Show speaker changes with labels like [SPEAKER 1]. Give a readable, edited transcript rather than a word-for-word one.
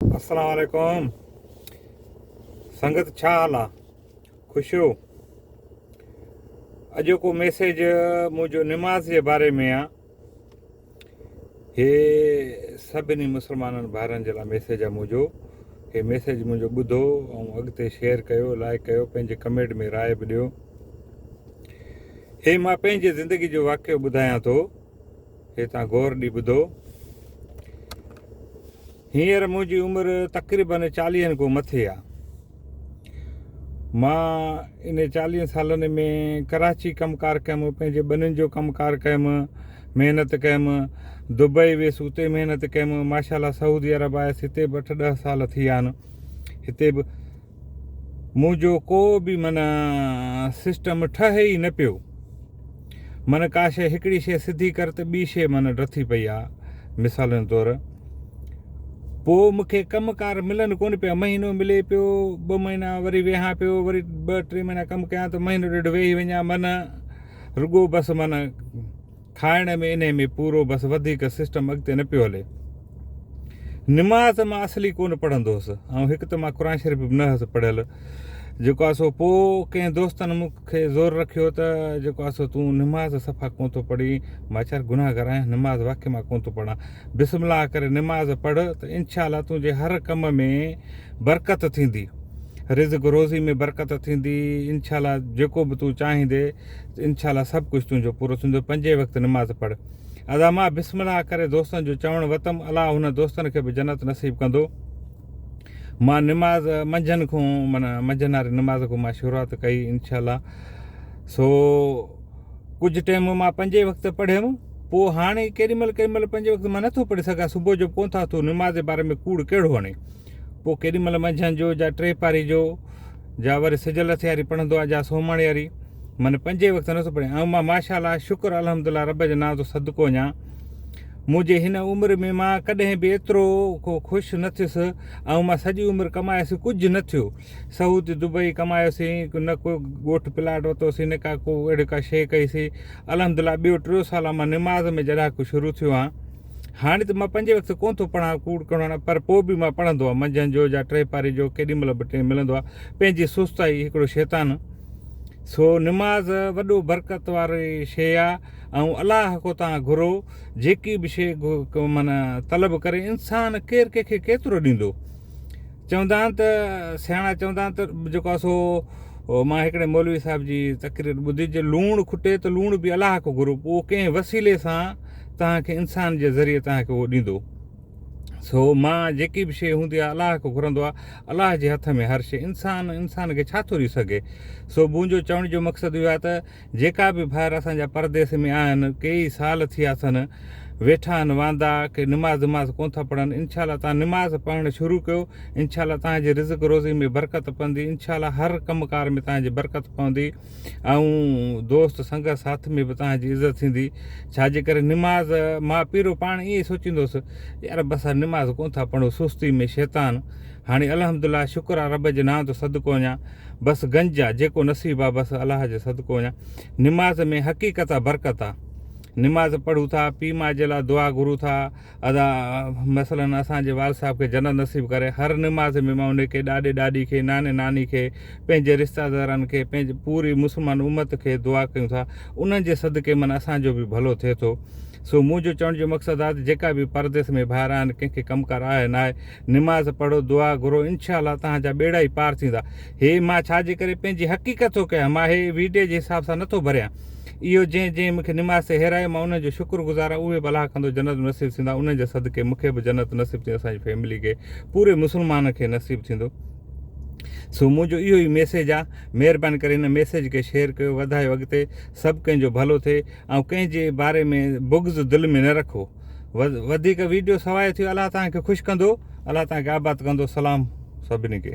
[SPEAKER 1] السلام عليڪم سنگت ڇا حال آ خوش هو اڄوڪو ميسيج منهنجو نماز جي باري ۾ آ هي سڀني مسلمانن ڀائرن جي لاء ميسيج آ منهنجو هي ميسيج منهنجو ٻڌو ۽ اڳتي شيئر ڪيو لائڪ ڪيو پنهنجي ڪمينٽ ۾ راء به ڏيو هي مان پنهنجي زندگي جو واقعو ٻڌايان ٿو هي تان غور ڏي ٻڌو. هينئر منهنجي عمر تقريبن چاليهن کان مٿي آ. مان انهي چاليهن سالن ۾ ڪراچي ڪم ڪار ڪيم، پنهنجي ٻنين جو ڪم ڪار ڪيم، محنت ڪيم، دبئي ويس اتي محنت ڪيم، ماشاء الله سعودي عرب آيس هتي به اٺ ڏهه سال ٿي ويا آهن، هتي به منهنجو ڪو به معنيٰ سسٽم ٺهي ئي نه پيو. معنيٰ ڪا شيء هڪڙي شيء سڌي ڪر ته ٻي شيء معنيٰ ڊٿي پئي آ. مثالن طور پوء مون کي ڪم ڪار ملن ڪونه پيا. مهينو ملي پيو، ٻه مهينا وري ويهان پيو، وري ٻه ٽي مهينا ڪم ڪيان ته مهينو ڏيڍ ويهي وڃان. معنيٰ رڳو بس معنيٰ کائڻ ۾ انهي ۾ پورو بس وڌيڪ سسٽم اڳتي نه پيو هلي. نماز مان اصلي ڪونه پڙهندو هوس ۽ هڪ ته مان قرآن شريف به نه هوس پڙهيل جيڪو آهي سو پوء ڪنهن دوستن مون کي زور رکيو ته جيڪو آهي سو تون نماز صفا ڪونه ٿو پڙهين مان چيو يار گناهگار آهيان نماز واقعي مان ڪونه ٿو پڙهان بسم الله ڪري نماز پڙهه ته انشاء الله تنهنجي هر ڪم ۾ برڪت ٿيندي رزق روزي ۾ برڪت ٿيندي انشاء الله جيڪو به تون چاهيندي انشاء الله سڀ ڪجهه تنهنجو پورو ٿيندو پنجين وقت نماز پڙهه ادا مان بسم الله ڪري دوستن جو چوڻ وتم الله هن دوستن کي به جنت نصيب ڪندو مان نماز منجهن کون معنی منجهن واري نماز کون مان شروعات ڪئي انشاء الله سو ڪجهه ٽيم مان پنجين وقت پڙهيم پوء هاڻي ڪيڏي مهل ڪيڏي مهل پنجين وقت مان نٿو پڙهي سگهان صبح جو ڪون ٿا اٿو نماز جي باري ۾ ڪوڙ ڪهڙو هڻي پوء ڪيڏي مهل منجهند جو جا ٽي پاري جو جا وري سج لٿي واري پڙهندو آهيان جا سومهاڻي واري معنی پنجين وقت نٿو پڙهيان ۽ مان ماشاء الله شڪر الحمد الله رب جي نانء تي صدقو وڃان منهنجي هن عمر ۾ مان ڪڏهن به ايترو ڪو خوش نه ٿيس ۽ مان سڄي عمر ڪمايس ڪجهه نه ٿيو سعودي دبئي ڪمايوسين نه ڪو ڳوٺ پلاٽ ورتوسين نه ڪا ڪو اهڙي ڪا شيء ڪئيسين الحمد الله ٻيو ٽيو سال آهي مان نماز ۾ جڏهن کان شروع ٿيو آهيان هاڻي ته مان پنجين وقت ڪونه ٿو پڙهان ڪوڙ ڪهڙو هڻان پر پوء به مان پڙهندو آهيان منجهند جو يا ٽي پاري جو ڪيڏي مهل به ٽيم ملندو آهي پنهنجي سستائي هڪڙو شيطان سو نماز وڏو برڪت واري شيء آهي ۽ الله کان تان گهرو جيڪي به شيء معنيٰ طلب ڪري انسان ڪير ڪنهن کي ڪيترو ڏيندو چوندا آهن ته سياڻا چوندا آهن ته جيڪو آهي سو مان هڪڙي مولوي صاحب جي تقرير ٻڌي جي لوڻ کٽي ته لوڻ به الله کان گهرو پوء ڪنهن وسيلي سان توهان کي انسان جي ذريعي توهان کي اهو ڏيندو سو مان جيڪي به شيء هوندي آهي الله کان گهرندو آهي الله جي هٿ ۾ هر شيء انسان انسان کي ڇا ٿو ڏئي سگهي سو منهنجو چوڻ جو مقصد اهو آهي ته جيڪا به ڀائر اسان جا پرديس ۾ آهن ڪيئي سال ٿيا اٿن ويٺا آهن واندا ڪي نماز وماز ڪون ٿا پڙهن انشاء الله تان نماز پڙهڻ شروع ڪيو انشاء الله تان جي رزق روزي ۾ برڪت پوندي انشاء الله هر ڪم ڪار ۾ تان جي برڪت پوندي ۽ دوست سنگت ساٿ ۾ به تان جي عزت ٿيندي ڇا جي ڪري نماز مان پيرو پاڻ ائين سوچيندو هوس يار بس نماز ڪون ٿا پڙهون سستي ۾ شيطان هاڻي الحمدلله شڪر آ رب جي نانء تو صدقو وڃان بس گنج آ جيڪو نصيب آ بس الله جي صدقو وڃان نماز ۾ حقيقت آ برڪت آ نماز پڙهون ٿا پي ماء جي لاء دعا گهرون ٿا ادا مثلا اسان جي والد صاحب کي جنت نصيب ڪري هر نماز ۾ مان ان کي ڏاڏي ڏاڏي کي ناني ناني کي پنهنجي رشته دارن کي پنهنجي پوري مسلمان امت کي دعا ڪيون ٿا انهن جي صدقي من اسان جو به ڀلو ٿئي ٿو سو منهنجو چوڻ جو مقصد آ ته جيڪا به پرديس ۾ ڀائر آهن ڪنهن کي ڪم ڪار آهي ناهي نماز پڙهو دعا گهرو انشاء الله توهان جا ٻيڙا ئي پار ٿيندا هي مان ڇا جي ڪري پنهنجي حقيقت ٿو ڪيان مان هي ويڊيو جي حساب سان نٿو ڀريان اهو جنهن جنهن مونکي نماز تي هيرايو مان انهن جو شڪر گذار آهيان اهي به الله ڪندو جنت نصيب ٿيندا انهن جي صدقي مونکي به جنت نصيب ٿيندي اسان جي فيملي کي پوري مسلمان کي نصيب ٿيندو سو منهنجو اهو ئي ميسيج آ مهرباني ڪري هن ميسيج کي شيئر ڪيو وڌايو اڳتي سڀ ڪنهن جو ڀلو ٿئي ۽ ڪنهن جي باري ۾ بغض دل ۾ نه رکو وڌيڪ ويڊيو سوايو ٿيو الله توهان کي خوش ڪندو الله توهان کي آباد ڪندو سلام سڀني کي.